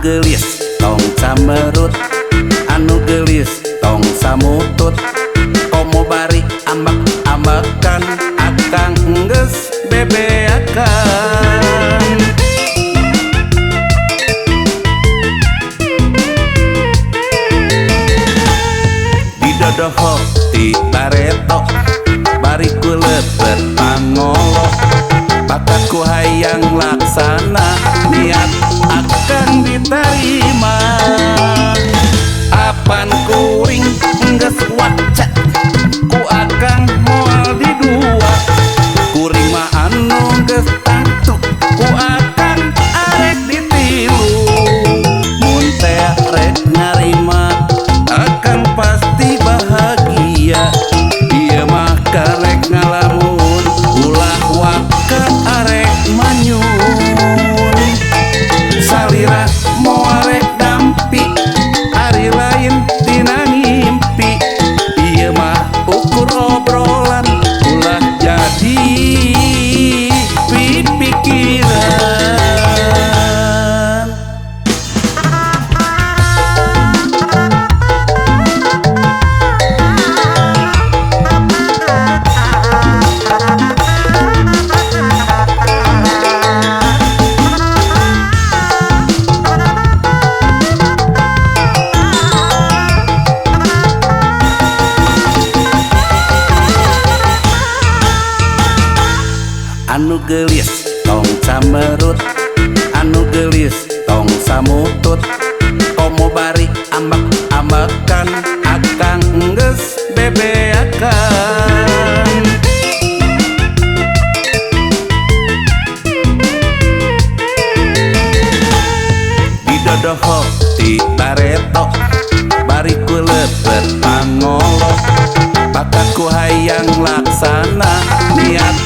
Geulis tong camerut, anu geulis tong samutut. Komo bari ambek-ambekan, akang enggeus bebeakan. Didodoho ti bareto, bari ku lebet pangolo. Bakat ku hayang laksana, niat akang diterima. Apan kuring enggeus waca, ku akang moal didua. Kuring mah anu geus tangtu, ku akang arek ditilu. Mun teh rek narima, akang pasti bahagia. Ieu mah karek ngalamun, ulah waka arek manyun. Salira moal rek dampi, ari lain tina ngimpi. Ieu mah ukur obrolan, ulah jadi pipikiran. Anu geulis tong camerut, anu geulis tong samutut. Komo bari ambek-ambekan, akang enggeus bebeakan. Didodoho ti bareto, bari ku lebet pangolo. Bakat ku hayang laksana, niat